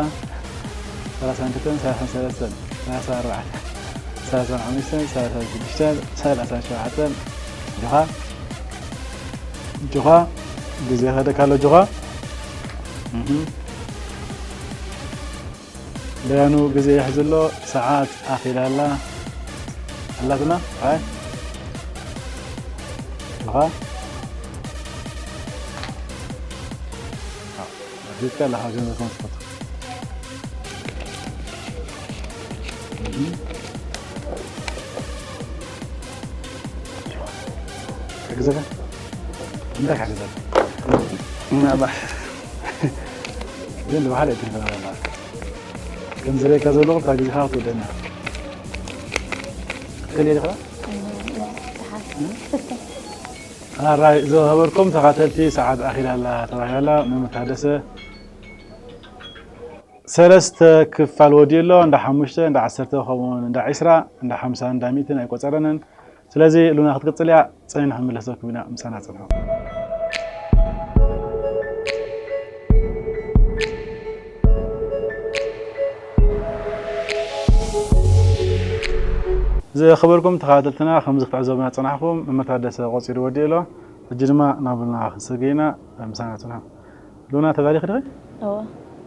ሰላሳን ክልተን፣ ሰላሳን ሰለስተን፣ ሰላሳን ኣርባዕተን፣ ሰላሳን ሓሙሽተን፣ ሰላሳን ሽዱሽተን፣ ሰላሳን ሸውዓተን፣ ጆኻ፣ ጆኻ፣ ግዜ ከደካ ኣሎ ጆኻ። እህ። ደያኑ ግዜ ይሕዝ ኣሎ፣ ሰዓት ኣኺላ ኣላ። ኣላትና፣ ኣይ። ጆኻ። ኣዎ፣ ኣፍሊጥካ ኣለኻ፣ ገንዘብ ከም ትፈቱ። እህ። ክሕግዘካ? እንታይ ክሕግዘካ? ምናልባት ግን ብሓደ ኣይትንፈራ ማለት። ከም ዝረእየካ ዘለኹ እታ ግዜኻ ክትወደና። ትኽእል እየ ዲኻ? ኣራይ ዝኸበርኩም ተኻተልቲ፣ ሰዓት ኣኺላ ኣላ ተባሂላ ኣላ። መምህር ታደሰ ሰለስተ ክፋል ወዲኡ ኣሎ። እንዳ ሓሙሽተ፣ እንዳ ዓሰርተ፣ ከምኡውን እንዳ ዒስራ፣ እንዳ ሓምሳ፣ እንዳ ሚእትን ኣይቆጸረንን። ስለዚ ሉና ክትቅጽል እያ። ጸኒሕና ክንምለሰኩም ኢና። ምሳና ጽንሑ። ዝኸበርኩም ተኸታተልትና፣ ከምዚ ክትዕዘቡና ጸናሕኩም፣ መምህር ታደሰ ቆጺሩ ወዲኡ ኣሎ። ሕጂ ድማ ናብ ሉና ክንሰግር ኢና። ምሳና ጽንሑ። ሉና፣ ተዳሊኺ ዲኺ? እወ።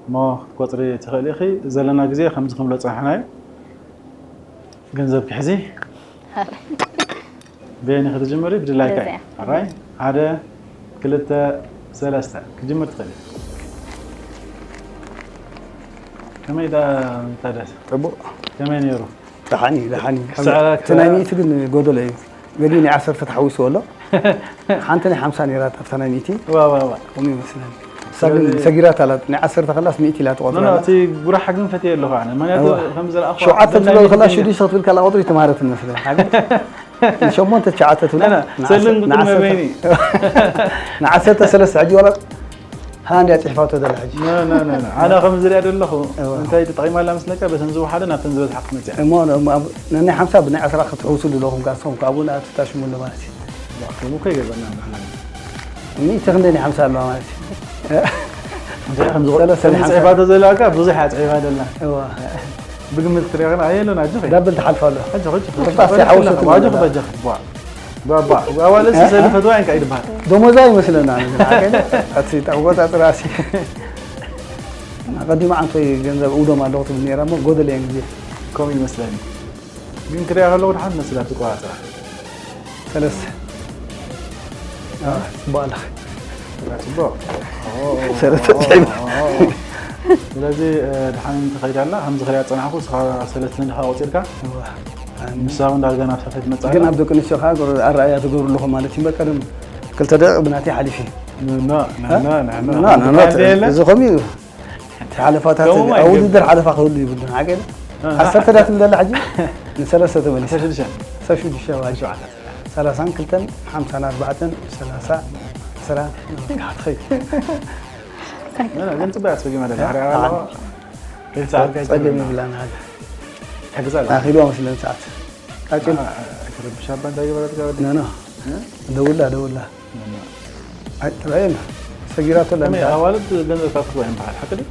እሞ ክትቆጽሪ ትኽእሊ ኢኺ። ዘለና ግዜ ከምዚ ክንብሎ ጸኒሕና እዩ። ገንዘብ ክሕዚ። በየን ኢኺ ትጅምሪ? ብድላይካ እዩ። በዚኣ። ኣራይ፣ ሓደ፣ ክልተ፣ ሰለስተ። ክጅምር ትኽእሊ። ከመይ ዳ-፣ ታደሰ? ጽቡቕ። ከመይ ነይሩ? ደሓን እዩ፣ ደሓን እዩ። ክስዕረካ። እቲ ናይ ሚእቲ ግን ጎደሎ እዩ። ገሊኡ ናይ ዓሰርተ ተሓዊስዎ ኣሎ። ሓንቲ ናይ ሓምሳ ነይራ ኣብታ ናይ ሚእቲ። ዋ፣ ዋ፣ ዋ። ከምኡ ይመስለኒ። እሳ ግን ስለዚ ሰጊራታ ኣላ። ናይ ዓሰርተ ከላስ ሚእቲ ኢላ ትቆጽራ ኖ፣ ኖ፣ ኣላ። እቲ ጉራሕ ግን ፈትየ ኣለኹ ኣነ። ምኽንያቱ እዋ። ከም ዝረኣኹ ሸውዓተ ዘናይ ትብሎ ከላ ሚእቲ ሽዱሽተ ክትብል ከላ ቁጽሪ ትማረት ትመስለኒ። ሓቂ? ሸሞንተ ትሽዓተ ትብላ። ና፣ ና፣ ንዓሰርተ-፣ ሰልን ቁጽሪ ንዓሰርተ-፣ መበይኒ። ንዓሰርተ ሰለስተ ሕጂ ዋላ ሃ እንድያ ጽሒፋቶ ዘላ ሕጂ። ኖ፣ ኖ፣ ኖ፣ ኖ። ኣነ ከም ዝሪኣ ዘለኹ እዋ። እንታይ ተጠቒማ ኣላ መስለካ? በተን ዝወሓደ ናብተን ዝበዝሓ ክትመጽእ እያ። እሞ፣ እሞ፣ ኣብ፣ ነናይ ሓምሳ ብናይ ዕስራ ክትሕውሱ ኣለኹም፣ ጋር ንስኹም ካብኡ ንኣትታሽሙ ኣሎ ማለት እዩ። ዋ፣ ከምኡ እኮ ይገበና ንሕና። ሚእቲ ክንደይ ናይ ሓምሳ ኣለዋ ማለት እዩ? እንታይ ከም ዝቆ-፣ ሰለስተ ከም ናይ ሓምሳ። ጽሒፋቶ ዘላ እኮ ብዙሕ እያ ጽሒፋ ዘላ። እዋ። ብግምት ክትሪኦ ከላ፣ ኣየለን፣ ኣጆኺ። ዳብል ትሓልፋ ኣሎ። ኣጆኺ፣ ኣጆኺ። ተፋሲ ሓውሰት ኣጆኺ፣ ማለት። ኣጆኺ፣ ቧ። ባ፣ ባ፣ ኣዋልድ እ? ሰልፈት ዋይን ካይድ በሃል። ደሞዛ ይመስለና፣ ንግን ዓቀለ፣ ኣቲ ተቆጻጽራ ሲ። ኣቐዲማ ዓንቶይ ገንዘብ እውዶም ኣለኹ ትብል ነይራ እሞ፣ ጎደል እየን ግዜ። ከምኡ ይመስለኒ። ግን ክሪኣ ከለኹ፣ ድሓን መስላ ትቆጻጽራ። ሰለስተ። ኣዎ፣ ጽቡቕ ኣለኺ። ጽቡቕ። ኦ፣ ኦ፣ ሰለስተ ኦ፣ ጽሒፍ። ኦ፣ ኦ። ስለዚ፣ እ፣ ድሓን ትኸይድ ኣላ፣ ከምዚ ክሪኣ ዝጸናሕኩ፣ ንስኻ ሰለስተ እንዲኻ ቆጺርካ፣ እዋ። ንሳ እውን ዳርጋ ናብ ሳልሳይ ትመጽእ ግን ኣላ። ኣብ ደቂ ኣንስትዮ ከዓ ኣረኣእያ ትገብሩ ኣለኹም ማለት እዩ። በቃ፣ ደም ክልተ ደቂቕ ብናተይ ሓሊፉ እዩ። ኖ፣ ኖ፣ ኖ፣ እ? ኖ፣ ኖ፣ ኖ፣ ኖ፣ ኖ፣ ኖ፣ ኖ፣ እዚ ኸምኡ እዩ። እቲ ሓለፋታት ከምኡ ኣብ ኣይገብር። ውድድር ሓለፋ ክህሉ ይብሉን። ሓቂ ዶ? እ፣ ዓሰርተ ዳ ትብል ዘላ ሕጂ? ንሰለስተ ተመሊሳ። ዓሰርተ ሽዱሽተ። ዓሰርተ ሽዱሽተ ዋጅ። ሸውዓተ። ሰላሳን ክልተን፣ ሓምሳን ኣርባዕተን፣ ሰላሳ፣ ዕስራ፣ ትኸይድ። ኖ፣ ኖ፣ ግን ጽቡቅ ኣስፈጊማ ደላ። እ? ሕርያ ኣለዋ። ኣን-፣ ከይትስዓር ጸገም ከይትብል። ይብላን ሓደ። ትሕግዛ ኣላ። ኣኺልዋ መስለን ሰዓት። ቃጭል። አ፣ አ፣ ኣይትረብሽ ኣባ፣ እንታይ ገበረት ጋር ወዲ? ኖ፣ ኖ። እ? ደውላ፣ ደውላ። ኖ፣ ኖ። ኣይ፣ ትረኣየና። ሰጊራቶ ኣላ ከመይ፣ እንታ። ኣዋልድ ገንዘብ ካብ ክትወ ይምበሃል፣ ሓቂ ድዩ?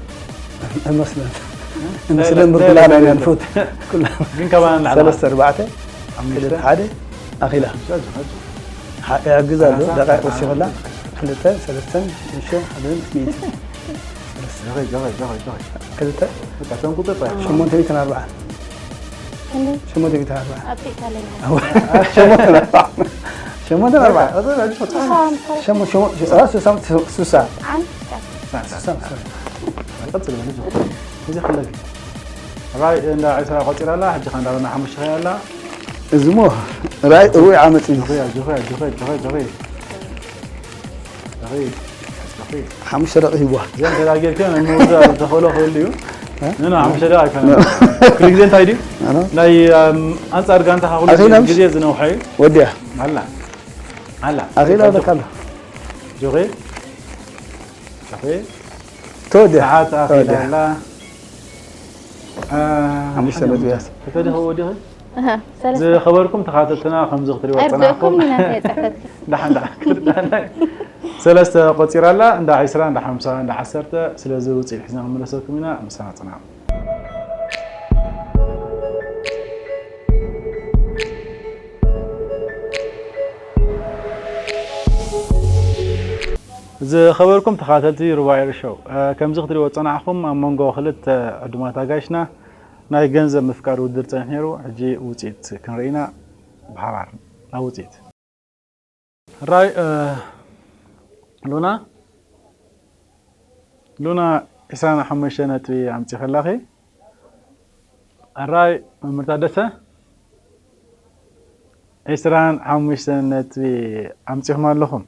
ኣይመስለን። እ? ኣይመስለን፣ ናይ፣ ብር ናይ፣ ኩላ ናይ ናይ፣ ኣንፈት። ኩላ። ግን ካባና ንላዕሊ ሰለስተ፣ ኣርባዕተ፣ ሓሙሽተ። ክልተ፣ ሓደ፣ ኣኺላ። ኣጆ፣ ኣጆ፣ ኣጆ። ሓ-፣ ይሕግዝ ኣሎ፣ ኣራሳ፣ ደቂቕ ኣራሳ። ወሲኹላ። ክልተ፣ ሰለስተን፣ ሽዱሽተ፣ ሓደን፣ ሚእቲ። ጆኸይ፣ ጆኸይ፣ ጆኸይ፣ ጆኸይ። ክልተ። በቃ፣ እቶም ቁጽር ጥራይ። ሸሞንተ ሚእትን ኣርባዓን። ክንደይ? ሸሞንተ ሚእትን ኣርባዓን። ኣብ ኢጣልያ ኢና። ኣዎ። ሸሞንተ ኣርባዓን። ሸሞንተ ኣርባዓን። በቃ፣ በቃ፣ በቃ። ስሳ፣ ስሳ። ሸሞ-፣ ሸሞ-፣ ሸ-፣ አ፣ ስሳ፣ ስሳ። ዓን፣ ስሳ፣ ስሳ። ቀጽል በል፣ ጆኸይ። እዚ ክለግ። ራይ እንዳ ዒስራ ቆጺራ ኣላ፣ ሕጂ ኸ እንዳበልና ሓሙሽተ ኸያ ኣላ። እዚ ሞ፣ ራይ እውይ ዓመጽ እዩ። ጆኸይ፣ ጆኸይ፣ ጆኸይ፣ ጆኸይ፣ ጆኸይ። ጆኸይ፣ ጆኸይ። ሓሙሽተ ደቂቕ ሂብዋ። እዚኣን ተዳጊርክን ንምውዛእ ዝተኽእሎ ክህሉ እዩ። እ? ኖ፣ ኖ፣ ሓሙሽተ ደቂቕ ኣይኮነን። ኖ። ኩሉ ግዜ እንታይ ድዩ? ኖ፣ ኖ። ናይ፣ ኣም፣ ኣንጻር ጋንታኻ ኩሉ ኣኺላ ግዜ፣ ምሽ-፣ ግዜ ዝነውሐ እዩ። ወዲያ። ኣላ። ኣላ። ኣኺላ ኣለካ ኣሎ። ጆኸይ። ጆኸይ። ተወዲያ። ሰዓት ኣኺላ ተወዲያ። ኣላ። አ፣ ሓሙሽተ ሓሙሽተ። ነጥቢ እያ። ተፈዲኹ ወዲኹ? ኣሃ፣ ሰለስተ። ዝኸበርኩም ተኻተልትና፣ ከምዚ ክትሪእዎ ኣይርድእኩም ዝጸናሕኩም ኢና ተየጻሕፈት። ዳሓን ዳሓን ክትርዳና ሰለስተ ቆጺራ ኣላ። እንዳ ዕስራ፣ እንዳ ሓምሳ፣ እንዳ ዓሰርተ። ስለዚ ውጽኢት ሒዝና ክንምለሰኩም ኢና። ምሳና ጽናሑ። ዝኸበርኩም ተኻተልቲ ሩባ ኤር ሾው፣ እ፣ ከምዚ ክትሪእዎ ዝጸናሕኩም፣ ኣብ መንጎ ክልተ ዕዱማት ኣጋይሽና ናይ ገንዘብ ምፍቃር ውድድር ጸኒሑ ነይሩ። ሕጂ ውጽኢት ክንርኢ ኢና ብሓባር። ናብ ውጽኢት። ሕራይ፣ እ፣ ሉና፣ ሉና ዕስራን ሓሙሽተ ነጥቢ ኣምጺእኺ ኣለኺ። ሕራይ መምህር ታደሰ፣ ዕስራን ሓሙሽተ ነጥቢ ኣምጺእኹም ኣለኹም።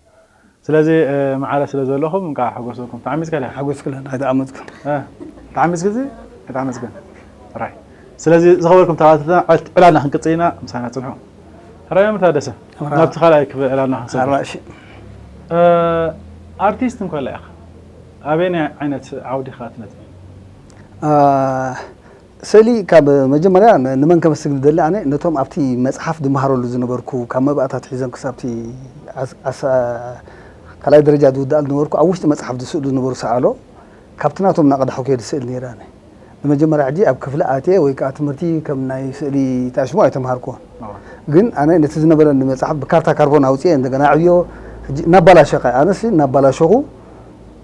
ስለዚ፣ እ፣ ማዕረ ስለ ዘለኹም እንቃዕ ሓጎሰኩም። ተዓሚጽካ ዲኻ? ሓጎስክለን ኣይተዓመጽኩን። እ፣ ተዓሚጽኪ እዚ? ኣይተዓመጽክን። ሕራይ። ስለዚ ዝኸበርኩም ተኸታተልትና፣ ዕላልና ክንቅጽል ኢና፣ ምሳና ጽንሑ። ሕራይ መምህር ታደሰ፣ ሕራይ። ናብቲ ካልኣይ ክፍሊ ዕላልና ክንሰግር። ኣራሺ እ፣ ኣርቲስት እንኮላ ኢኻ፣ ኣበየናይ ዓይነት ዓውዲ ኢኻ ትነጥፍ? አ፣ ስእሊ ካብ መጀመርያ ን- ንመን ከመስግን ደሊ ኣነ ነቶም ኣብቲ መጽሓፍ ዝመሃረሉ ዝነበርኩ ካብ መባእታት ሒዘን ክሳብቲ ዓስ- ዓሳ- ካልኣይ ደረጃ ዝውድኣሉ ዝነበርኩ ኣብ ውሽጢ መጽሓፍ ዝስእሉ ዝነበሩ ሰኣሎ ካብቲ ናቶም እናቐዳሕኩ እየ ዝስእል ነይረ ኣነ። ንመጀመርያ ሕጂ ኣብ ክፍሊ ኣትየ ወይ ከዓ ትምህርቲ ከም ናይ ስእሊ ታሽሞ ኣይተምሃርኩዎን። ኣዎ። ግን ኣነ ነቲ ዝነበረኒ መጽሓፍ ብካርታ ካርቦን ኣውፅየ እንደገና ዕብዮ ሕጂ እናባላሸኸ ኣነሲ እናባላሸኹ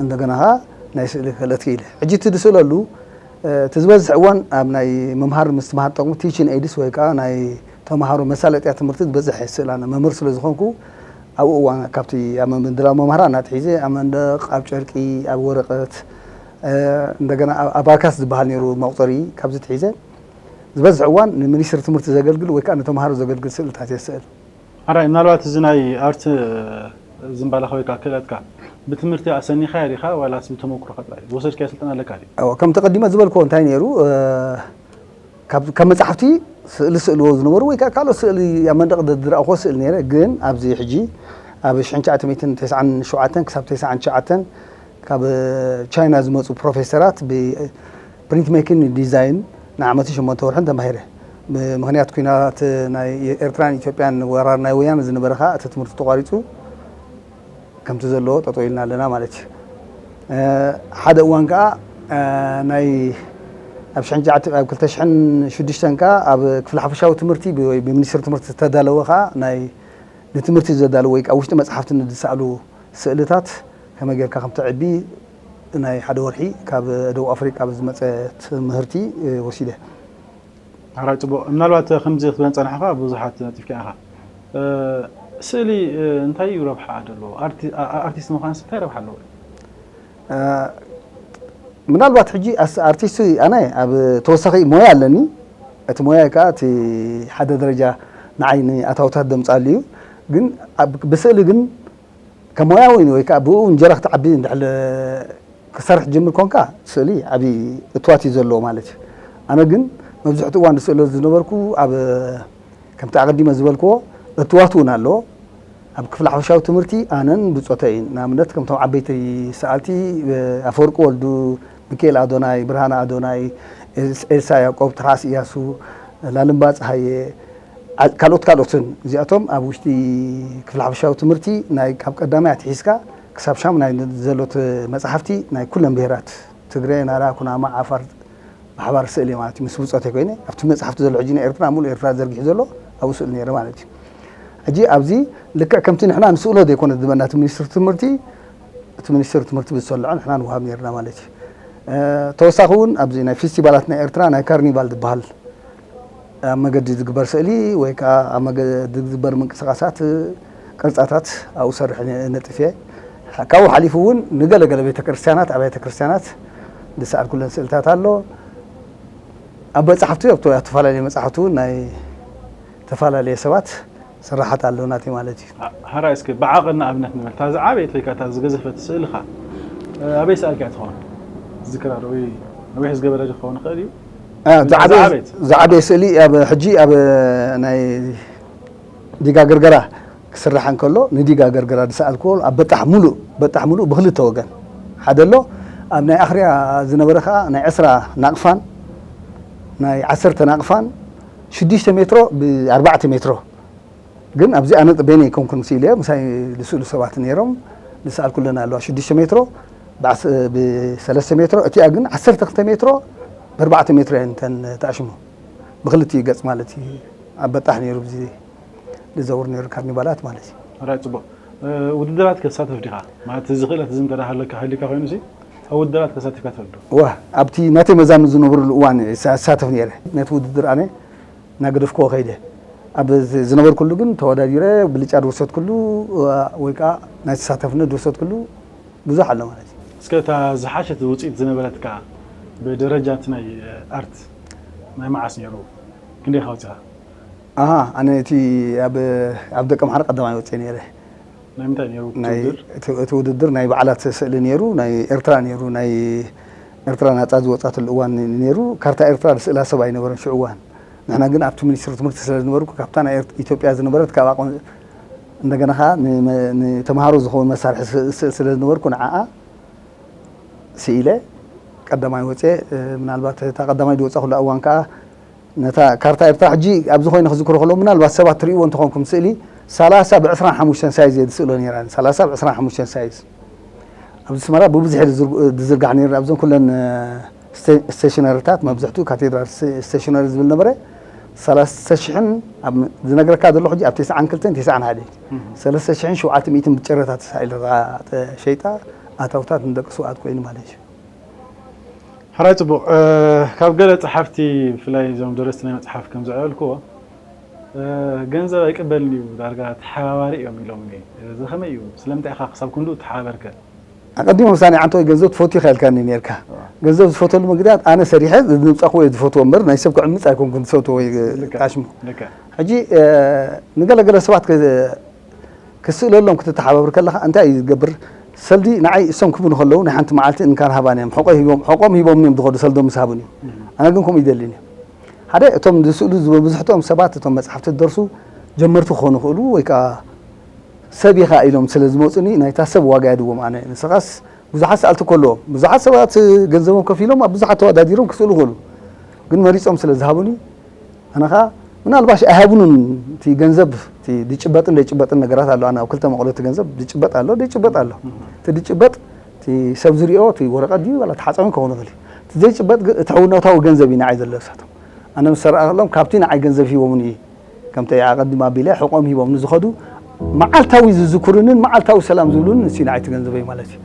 እንደገና ኸዓ ናይ ስእሊ ክእለት ክኢለ። ሕጂ እቲ ዝስእለሉ እቲ ዝበዝሕ እዋን ኣብ ናይ ምምሃር ምስትምሃር ጠቕሙ ቲችን ኤድስ ወይ ከዓ ናይ ተምሃሮ መሳለጥያ ትምህርቲ ዝበዝሕ ስእላነ መምህር ስለ ዝኾንኩ ኣብኡ እዋን ካብቲ ኣብ ምድላው መምሃራ እናትሒዘ ኣብ መንደቕ ኣብ ጨርቂ ኣብ ወረቐት እንደገና ኣባካስ ዝበሃል ነይሩ መቑፀሪ ካብዚ ትሒዘ ዝበዝሕ እዋን ንሚኒስትሪ ትምህርቲ ዘገልግል ወይ ከዓ ንተምሃሮ ዘገልግል ስእልታት እየ ስእል። ሓራይ ምናልባት እዚ ናይ ኣርት ዝንባለኻ ወይ ከዓ ክእለትካ ብትምህርቲ ኣሰኒኻዮ ዲኻ ዋላስ ብተመኩሮኻ ጥራይ ዝወሰድካዮ ስልጠና ኣለካ ድዩ? ከምቲ ቀዲመ ዝበልክዎ እንታይ ነይሩ ካብ መፅሓፍቲ ስእሊ ስእልዎ ዝነበሩ ወይ ከዓ ካልኦት ስእሊ ኣብ መንደቕ ዝረኣኽዎ ስእል ነይረ ግን ኣብዚ ሕጂ ኣብ ሽሕን ትሽዓተ ሚእትን ተስዓን ሸውዓተን ክሳብ ተስዓን ትሽዓተን ካብ ቻይና ዝመፁ ፕሮፌሰራት ፕሪንት ሜኪንግ ዲዛይን ንዓመትን ሸሞንተ ወርሕን ተማሂረ። ብምኽንያት ኩናት ናይ ኤርትራን ኢትዮጵያን ወራር ናይ ወያነ ዝነበረ ከዓ እቲ ትምህርቲ ተቋሪፁ ከምቲ ዘለዎ ጠጠው ኢልና ኣለና ማለት እዩ። ሓደ እዋን ከዓ ናይ ኣብ ሽሕን ትሽዓተ ኣብ ክልተ ሽሕን ሽዱሽተን ከዓ ኣብ ክፍሊ ሓፈሻዊ ትምህርቲ ወይ ብሚኒስትሪ ትምህርቲ ዝተዳለወ ከዓ ናይ ንትምህርቲ ዘዳለወ ወይ ከዓ ውሽጢ መፅሓፍቲ ንዝሰኣሉ ስእልታት ከመይ ጌርካ ከም ተዕቢ ናይ ሓደ ወርሒ ካብ ደቡብ ኣፍሪቃ ብዝመፀ ትምህርቲ ወሲደ። ሕራይ ፅቡቕ። ምናልባት ከምዚ ክትብለን ፀናሕካ ብዙሓት ነጢፍካ ኢኻ። ስእሊ እንታይ እዩ ረብሓ ዘለዎ? ኣርቲስት ምዃንስ እንታይ ረብሓ ኣለዎ? ምናልባት ሕጂ ኣርቲስት ኣነ ኣብ ተወሳኺ ሞያ ኣለኒ። እቲ ሞያ ከዓ እቲ ሓደ ደረጃ ንዓይ ንኣታውታት ደምፃሉ እዩ። ግን ብስእሊ ግን ከም ሞያዊ ወይ ከዓ ብኡ እንጀራ ክትዓቢ እንድሕር ክሰርሕ ትጅምር ኮንካ ስእሊ ዓብዪ እትዋት እዩ ዘለዎ ማለት እዩ። ኣነ ግን መብዝሕትኡ እዋን ዝስእለሉ ዝነበርኩ ኣብ ከምቲ ኣቐዲመ ዝበልክዎ እትዋት እውን ኣለዎ። ኣብ ክፍሊ ሓፈሻዊ ትምህርቲ ኣነን ብፆተይን ንኣብነት ከምቶም ዓበይቲ ሰኣልቲ ኣፈወርቂ ወልዱ፣ ሚካኤል ኣዶናይ፣ ብርሃነ ኣዶናይ፣ ኤልሳ ያዕቆብ፣ ትርሃስ እያሱ፣ ላልምባ ፀሃየ፣ ካልኦት ካልኦትን እዚኣቶም ኣብ ውሽጢ ክፍሊ ሓፈሻዊ ትምህርቲ ናይ ካብ ቀዳማይ ኣትሒዝካ ክሳብ ሻሙናይ ዘሎት መፅሓፍቲ ናይ ኩለን ብሄራት ትግረ፣ ናራ፣ ኩናማ፣ ዓፋር ብሓባር ስእሊ ማለት እዩ ምስ ብፆተይ ኮይነ ኣብቲ መፅሓፍቲ ዘሎ ሕጂ ናይ ኤርትራ ሙሉእ ኤርትራ ዘርጊሑ ዘሎ ኣብኡ ስእሊ ነይረ ማለት እዩ። ሕጂ ኣብዚ ልክዕ ከምቲ ንሕና ንስእሎ ዘይኮነ ዝበና እቲ ሚኒስትሪ ትምህርቲ እቲ ሚኒስትሪ ትምህርቲ ብዝሰልዖ ንሕና ንወሃብ ነይርና ማለት እዩ። ተወሳኺ እውን ኣብዚ ናይ ፌስቲቫላት ናይ ኤርትራ ናይ ካርኒቫል ዝበሃል ኣብ መገዲ ዝግበር ስእሊ ወይ ከዓ ኣብ መገዲ ዝግበር ምንቅስቃሳት ቅርፃታት ኣብኡ ሰርሕ ነጥፍ እየ። ካብኡ ሓሊፉ እውን ንገለገለ ቤተክርስትያናት ኣብያተ ክርስትያናት ዝሰኣልኩለን ስእልታት ኣሎ። ኣብ መፅሓፍቲ ኣብ ዝተፈላለዩ መፅሓፍቲ እውን ናይ ዝተፈላለዩ ሰባት ስራሓት ኣሎ ናተይ ማለት እዩ። ሕራይ እስኪ ብዓቐን ንኣብነት ንበል እታ ዝዓበየት ወይ ከዓ እታ ዝገዘፈት ስእልኻ ኣበይ ሰኣልካያ ትኸውን? ዝክራ ዶ ወይ ኣበይ ዝገበረ ዶ ክኸውን ይኽእል እዩ? ዝዓበየ ስእሊ ኣብ ሕጂ ኣብ ናይ ዲጋ ገርገራ ክስራሕ እንከሎ ንዲጋ ገርገራ ዝሰኣልክዎ ኣብ በጣሕ ሙሉእ በጣሕ ሙሉእ ብክልተ ወገን ሓደ ኣሎ ኣብ ናይ ኣኽርያ ዝነበረ ከዓ ናይ ዕስራ ናቕፋን ናይ ዓሰርተ ናቕፋን ሽዱሽተ ሜትሮ ብኣርባዕተ ሜትሮ። ግን ኣብዚ ኣነ በይነ ኣይኮንኩን ስኢለ፣ ምሳይ ዝስእሉ ሰባት ነይሮም። ዝሰኣልኩለን ኣለዋ ሽዱሽተ ሜትሮ ብዓስ- ብሰለስተ ሜትሮ፣ እቲኣ ግን ዓሰርተ ክልተ ሜትሮ ብኣርባዕተ ሜትሮ እየን እተን ተኣሽሙ። ብክልቲኡ ገጽ ማለት እዩ። ኣብ በጣሕ ነይሩ፣ ብዚ ዝዘውር ነይሩ ካርኒቫላት ማለት እዩ። ራይ ጽቡቕ። ውድድራት ከሳተፍ ዲኻ ማለት እዚ ክእለት እዚ እንተ ሃለካ ሃሊካ ኮይኑ ሲ ኣብ ውድድራት ከሳተፍካ ትፈልዶ? ዋ ኣብቲ ናተይ መዛኑ ዝነብርሉ እዋን እሳተፍ ነይረ። ነቲ ውድድር ኣነ እናገደፍክዎ ከይደ። ኣብ ዝነበርኩሉ ግን ተወዳዲረ ብልጫ ዝወሰድኩሉ ወይ ከዓ ናይ ተሳተፍነት ዝወሰድኩሉ ብዙሕ ኣሎ ማለት እዩ። እስከ እታ ዝሓሸት ውፅኢት ዝነበረትካ ብደረጃ እቲ ናይ ኣርት ናይ መዓስ ነይሩ? ክንደይ ካውፅኻ? ኣሃ ኣነ እቲ ኣብ ኣብ ደቀምሓረ ቀዳማይ ወፅየ ነይረ። ናይ ምንታይ ነይሩ ናይ ውድድር? እቲ እቲ ውድድር ናይ በዓላት ስእሊ ነይሩ፣ ናይ ኤርትራ ነይሩ፣ ናይ ኤርትራ ናጻ ዝወጻትሉ እዋን ነይሩ። ካርታ ኤርትራ ዝስእላ ሰብ ኣይነበረን ሽዑ እዋን። ንሕና ግን ኣብቲ ሚኒስትሪ ትምህርቲ ስለ ዝነበርኩ ካብታ ናይ ኤርት- ኢትዮጵያ ዝነበረት ካብ ኣቆ- እንደገና ኸዓ ንመ- ንተምሃሮ ዝኸውን መሳርሒ ስ- ስእል ስለ ዝነበርኩ ንዓኣ ስኢለ ቀዳማይ ወፅየ። ምናልባት እታ ቀዳማይ ዝወፃኹላ እዋን ከዓ ነታ ካርታ ኤርትራ ሕጂ ኣብዚ ኮይነ ክዝክሮ ከለኹ ምናልባት ሰባት ትርእይዎ እንተኾንኩም ስእሊ ሰላሳ ብ ዕስራን ሓሙሽተን ሳይዝ እየ ዝስእሎ ነይረ። ሰላሳ ብ ዕስራን ሓሙሽተን ሳይዝ ኣብዚ ኣስመራ ብብዝሒ ዝዝርጋሕ ነይሩ። ኣብዘን ኩለን ስቴሽነሪታት መብዝሕትኡ ካቴድራል ስቴሽነሪ ዝብል ነበረ። ሰላስተ ሽሕን ዝነግረካ ዘሎ ሕጂ ኣብ ተስዓን ክልተን ተስዓን ሓደን ሰለስተ ሽሕን ሸውዓተ ሚእትን ብጨረታ ተሳኢሉ ሸይጣ ኣታውታት ንደቂ ስውኣት ኮይኑ ማለት እዩ። ሕራይ ጽቡቕ። ካብ ገለ ጸሓፍቲ ብፍላይ እዞም ደረስቲ ናይ መጽሓፍ ከም ዘዕለልክዎ ገንዘብ ኣይቅበልን እዩ ዳርጋ ተሓባባሪ እዮም ኢሎም። እዚ ከመይ እዩ? ስለምንታይ ኢኻ ክሳብ ክንድኡ ተሓባበርከ? ኣቀዲሙ ምሳኒ ዓንተ ወይ ገንዘብ ትፈቱ ኢኻ ኢልካኒ ነርካ። ገንዘብ ዝፈተሉ ምግዳት ኣነ ሰሪሐ ዝምጻኹ ወይ ዝፈትዎ እምበር ናይ ሰብ ክዕምጽ ኣይኮንኩን ዝፈትዎ ወይ ኣሽሙ። ሕጂ ንገለገለ ሰባት ክስእለሎም ክትተሓባብር ከለኻ እንታይ እዩ ዝገብር? ሰልዲ ንዓይ እሶም ክብሉ ከለዉ ናይ ሓንቲ መዓልቲ እንካን ሃባን እዮም። ሕቆ ሂቦም ሕቆም ሂቦም እዮም ዝኸዱ ሰልዶም ምስ ሃቡን እዩ። ኣነ ግን ከምኡ ይደልን እዩ። ሓደ እቶም ዝስእሉ ዝበብዝሕትኦም ሰባት እቶም መጽሓፍቲ ዝደርሱ ጀመርቲ ክኾኑ ይኽእሉ ወይ ከዓ ሰብ ኢኻ ኢሎም ስለ ዝመፁኒ ናይታ ሰብ ዋጋ የድዎም። ኣነ ንስኻስ ብዙሓት ሰኣልቲ ከለዎም ብዙሓት ሰባት ገንዘቦም ከፊሎም ኣብ ብዙሓት ተወዳዲሮም ክስእሉ ይኽእሉ ግን መሪፆም ስለ ዝሃቡኒ ኣነ ኸዓ ምናልባሽ ኣይሃቡንን። እቲ ገንዘብ እቲ ዝጭበጥን ዘይጭበጥን ነገራት ኣሎ። ኣነ ኣብ ክልተ መቕሎ እቲ ገንዘብ ዝጭበጥ ኣሎ ዘይጭበጥ ኣሎ። እቲ ዝጭበጥ እቲ ሰብ ዝሪኦ እቲ ወረቐት ድዩ ዋላ ተሓፃዊ ክኸውን ይኽእል እዩ። እቲ ዘይጭበጥ ግን እቲ ሕውነታዊ ገንዘብ እዩ ንዓይ ዘሎ እሳቶም ኣነ ምስ ሰራእሎም ካብቲ ንዓይ ገንዘብ ሂቦምኒ እዩ። ከምቲ ኣቐድም ኣቢለ ሕቖም ሂቦም ንዝኸዱ መዓልታዊ ዝዝክሩንን መዓልታዊ ሰላም ዝብሉን ንሱ ንዓይ ትገንዘበይ ማለት እዩ።